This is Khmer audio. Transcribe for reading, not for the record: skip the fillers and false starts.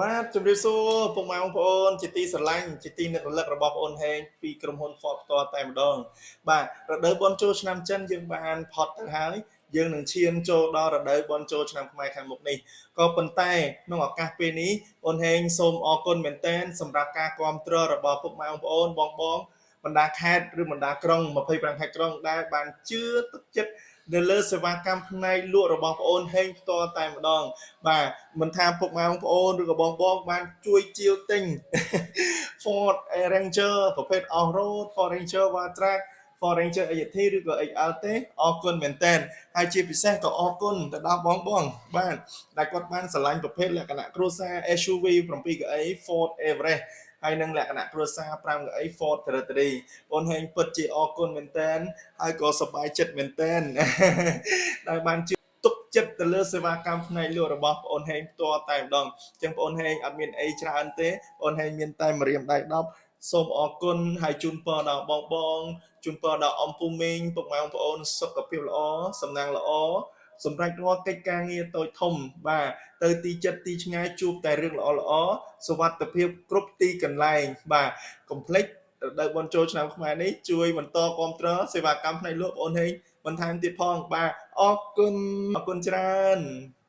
បាទជម្រាបសួរពុកម៉ែបងប្អូនជាទីស្រឡាញ់ជាទីនឹករលឹករបស់បងអូនហេងពីក្រុមហ៊ុន Ford ផ្ទាល់តែម្ដងបាទរដូវបុណ្យចូលឆ្នាំចិនយើងបានផុតទៅហើយយើងនឹងឈានចូលដល់រដូវបុណ្យចូលឆ្នាំខ្មែរខាងមុខនេះក៏ប៉ុន្តែក្នុងឱកាសពេលនេះអូនហេងសូមអរគុណមែនទែនសម្រាប់ការគាំទ្ររបស់ពុកម៉ែបងប្អូនបងបងបណ្ដាខេត្តឬបណ្ដាក្រុង25ខេត្តក្រុងដែលបានជឿទឹកចិត្តនៅលើសេវាកម្មផ្នែកលក់របស់បងអូនហេងផ្ទាល់តែម្ដង បាទមិនថាពុកម៉ែបងប្អូនឬក៏បងបងបានជួយជាវទិញ Ford Ranger ប្រភេទ Off-road Ford Ranger Wildtrak Ford Ranger XT ឬក៏ XL ទេអរគុណមែនតើហើយជាពិសេសក៏អរគុណទៅដល់បងបងបាទដែលគាត់បានស្រឡាញ់ប្រភេទលក្ខណៈគ្រួសារ SUV 7កៅអី Ford Everest ហើយនឹងលក្ខណៈគ្រួសារ5កៅអី Ford Territory បងហេងពិតជាអរគុណមែនតើហើយក៏សប្បាយចិត្តមែនតើ ដែលបានជឿទុកចិត្តទៅលើសេវាកម្មផ្នែកលក់របស់បងអូនហេងផ្ទាល់តែម្ដងអញ្ចឹងបងអូនហេងអត់មានអីច្រើនទេបងអូនហេងមានតែម្រាមដៃ10សូមអរគុណហើយជូនពរដល់បងបងជូនពរដល់អំពូមីងពុកម៉ែបងប្អូនសុខភាពល្អសំណាងល្អសម្រាប់រាល់កិច្ចការងារតូចធំបាទទៅទីចិត្តទីឆ្ងាយជួបតែរឿងល្អល្អសុវត្ថិភាពគ្រប់ទីកន្លែងបាទកុំភ្លេចរដូវបុណ្យចូលឆ្នាំខ្មែរនេះជួយបន្តគាំទ្រសេវាកម្មផ្នែកលក់បងអូនហេងបន្ថែមទៀតផងបាទអរគុណអរគុណច្រើន។